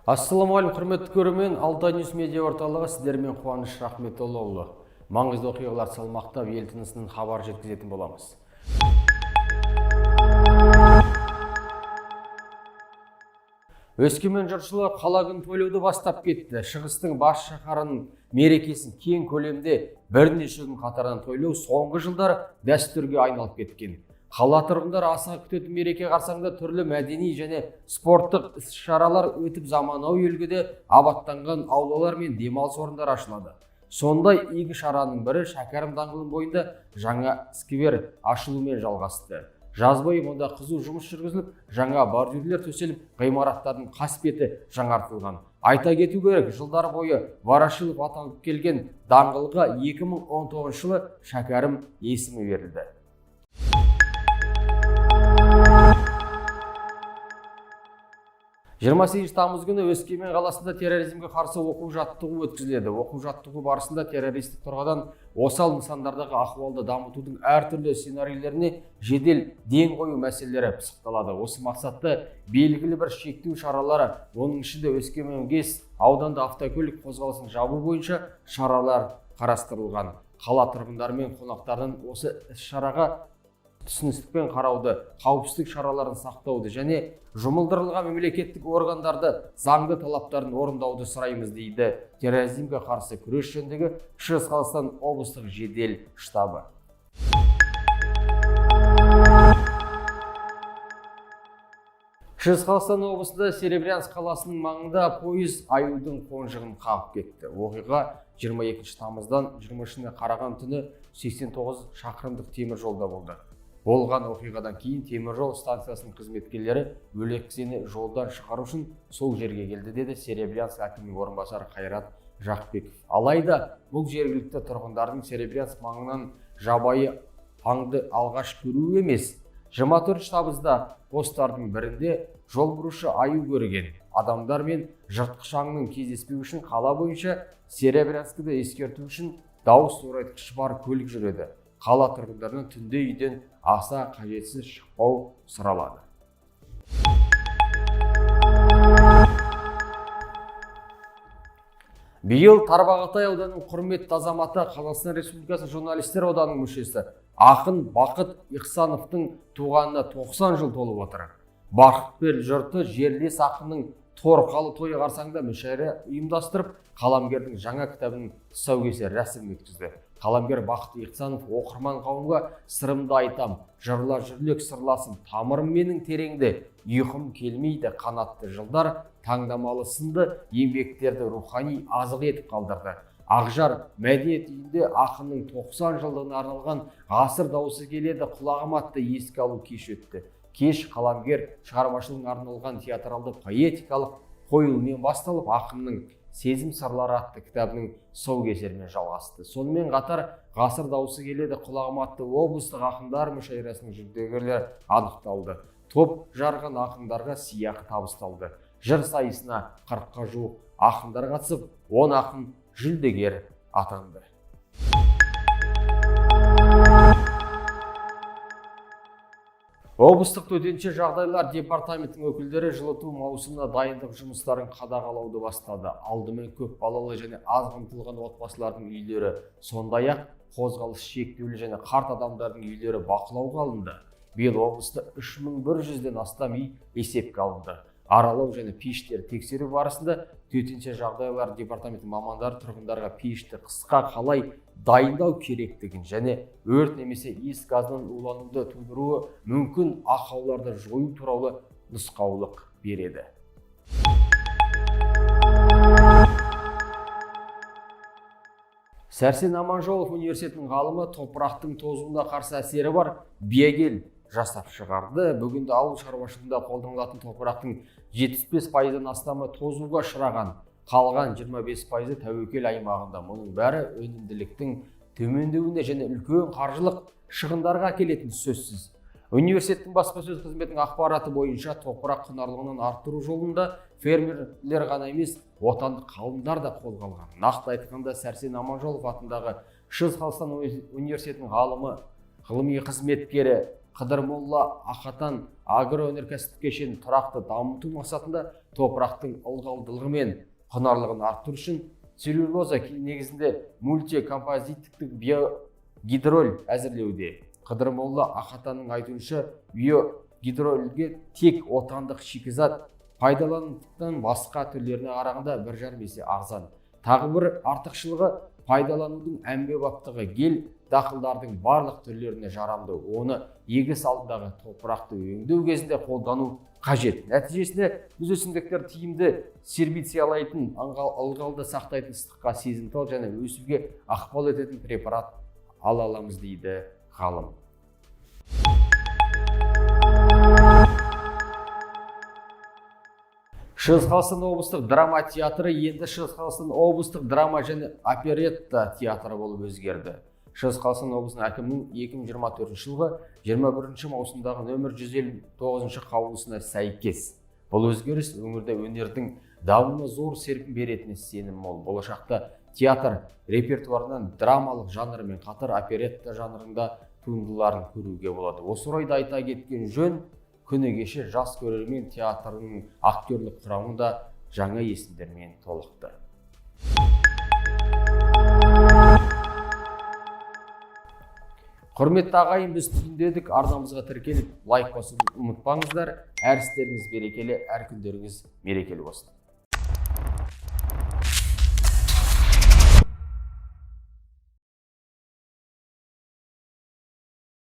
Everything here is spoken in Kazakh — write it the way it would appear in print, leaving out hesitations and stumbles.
Ассалаумағалейкум, құрметті көрермен, Алтай Ньюс медиа орталығы сіздермен Қуаныш Рахметоллаұлы. Маңызды оқиғалар салмақтап, ел тынысынан хабар жеткізетін боламыз. Өскемен жұртшылығы қала күнін тойлауды бастап кетті. Шығыстың бас шаһарының мерекесін кең көлемде бірнеше күн қатарынан тойлау соңғы жылдары дәстүрге айналып кеткен. Қала тұрғындары асыға күтетін мереке қарсаңында түрлі мәдени және спорттық іс-шаралар өтіп, заманауи үлгіде абаттанған аулалар мен демалыс орындары ашылады. Сондай игі шараның бірі Шәкәрім даңғылының бойында жаңа сквер ашылуымен жалғасты. Жаз бойы мұнда қызу жұмыс жүргізіліп, жаңа бордюрлер төселіп, ғимараттардың қасбеті жаңартылған. Айта кету керек, жылдар бойы Ворошилов аталып келген даңғылға 2019 жылы Шәкәрім есімі берілді. 28 тамыз күні Өскемен қаласында терроризмге қарсы оқу-жаттығу өткізіледі. Оқу-жаттығу барысында террористік тұрғыдан осал нысандардағы ахуалды дамытудың әртүрлі сценарийлеріне жедел ден қою мәселелері пысықталады. Осы мақсатта белгілі бір шектеу шаралары, оның ішінде Өскемен ГЭС ауданда автокөлік қозғалысын жабу бойынша шаралар қарастырылған. Қала тұрғындары мен қонақтарынан осы іс-шараға түсіністікпен қарауды, қауіпсіздік шараларын сақтауды және жұмылдырылған мемлекеттік органдарды заңды талаптарын орындауды сұраймыз, дейді терроризмге қарсы күрес жөніндегі Шығыс Қазақстан облыстық жедел штабы. Шығыс Қазақстан облысында Серебрянск қаласының маңында пойыз аюдың қонжығын қағып кетті. Оқиға 22 тамыздан 23-не қараған түні 89 шақырымдық темір жолда болды. Болған оқиғадан кейін теміржол станциясының қызметкерлері өлексені жолдан шығару үшін сол жерге келді, деді Серебрянск әкімінің орынбасары Қайрат Жақыпбеков. Алайда бұл жергілікті тұрғындардың Серебрянск маңынан жабайы аңды алғаш көруі емес. 24 тамызда постардың бірінде жол бұрушы аю көрген. Адамдар мен жыртқыш аңның кездеспеуі үшін қала бойынша Серебрянскіді ескерту үшін дауыс зорайтқышы бар көлік жүреді. Қала тұрғындарынан түнде үйден аса қажетсіз шықпау сұралады. Биыл Тарбағатай ауданының құрметті азаматы, Қазақстан Республикасы Журналистер одағының мүшесі ақын Бақыт Ихсановтың туғанына 90 жыл толып отыр. Бақытбел жұрты жерлес ақынның торқалы тойы қарсаңында мүшәйра ұйымдастырып, қаламгердің жаңа кітабының тұсаукесер рәсімін өткізді. Қаламгер Бақыт Ихсанов оқырман қауымға «Сырымды айтам», «Жырла жүрлек сырласым», «Тамырым менің тереңде», «Ұйқым келмейді», «Қанатты жылдар», «Таңдамалы» сынды еңбектерді рухани азық етіп қалдырды. Ақжар мәдениет үйінде ақынның 90 жылдығына арналған «Ғасыр дауысы келеді құлағыма» атты еске алу кеші өтті. Кеш қаламгер шығармашылығына арналған театралды поэтикалық қойылыммен басталып, ақынның «Сезім сырлары» атты кітабының тұсаукесерімен жалғасты. Сонымен қатар «Ғасыр дауысы келеді құлағыма» атты облыстық ақындар мүшәйрасының жүлдегерлері анықталды. Топ жарған ақындарға сыйақы табысталды. Жыр сайысына 40-қа жуық ақындар қатысып, 10 ақын жүлдегер атанды. Облыстық төтенше жағдайлар департаментінің өкілдері жылыту маусымына дайындық жұмыстарын қадағалауды бастады. Алдымен көп балалы және аз қамтылған отбасылардың үйлері, сондай-ақ қозғалыс шектеулі және қарт адамдардың үйлері бақылауға алынды. Биыл облыста 3100-ден астам үй есепке алынды. Аралау және пештер тексеру барысында төтенше жағдайлар департаментінің мамандары тұрғындарға пешті қысқа қалай дайындау керектігін және өрт немесе иіс газынан улануды тудыруы мүмкін ақауларды жою туралы нұсқаулық береді. Сәрсен Аманжолов университетінің ғалымы топырақтың тозуына қарсы әсері бар биогель жасап шығарды. Бүгінде ауыл шаруашылығында қолданылатын топырақтың 75%-дан астамы тозуға ұшыраған, қалған 25%-ы тәуекел аймағында. Мұның бәрі өнімділіктің төмендеуіне және үлкен қаржылық шығындарға әкелетіні сөзсіз. Университеттің баспасөз қызметінің ақпараты бойынша топырақ құнарлығын арттыру жолында фермерлер ғана емес, отандық ғалымдар да қолға алған. Нақты айтқанда, Сәрсен Аманжолов атындағы Шығыс Қазақстан университетінің ғалымы, ғылыми қызметкері Қыдырмолла Ақатан агроөнеркәсіптік кешенін тұрақты дамыту мақсатында топырақтың ылғалдылығы мен құнарлығын арттыру үшін целлюлоза негізінде мультикомпозиттік биогидроль әзірлеуде. Қыдырмолла Ақатанның айтуынша, биогидрольге тек отандық шикізат пайдаланғандықтан басқа түрлеріне қарағанда 1,5 есе арзан. Тағы бір артықшылығы пайдаланудың әмбебаптығы, гел дақылдардың барлық түрлеріне жарамды. Оны егіс алдындағы топырақты өңдеу кезінде қолдану қажет. Нәтижесінде біз өсімдіктер тиімді сербициялайтын, ылғалды сақтайтын, ыстыққа сезімтал және өсуге ықпал ететін препарат ала аламыз, дейді ғалым. Шығыс Қазақстан облыстық драма театры енді Шығыс Қазақстан облыстық драма және оперетта театры болып өзгерді. Шығыс Қазақстан облысының әкімінің 2024 жылғы 21 маусымдағы нөмір 159 қаулысына сәйкес. Бұл өзгеріс өңірде өнердің дамуына зор серпін беретініне сенім мол. Болашақта театр репертуарынан драмалық жанрымен қатар оперетта жанрында туындыларын көруге болады. Осы орайда айта кеткен жөн, күні кеше жас көрермен театрының актерлік құрамы да жаңа есімдермен толықты. Құрметті ағайын, біз түйіндедік. Арнамызға тіркеліп, лайк басуды ұмытпаңыздар. Әр істеріңіз берекелі, әр күндеріңіз мерекелі болсын.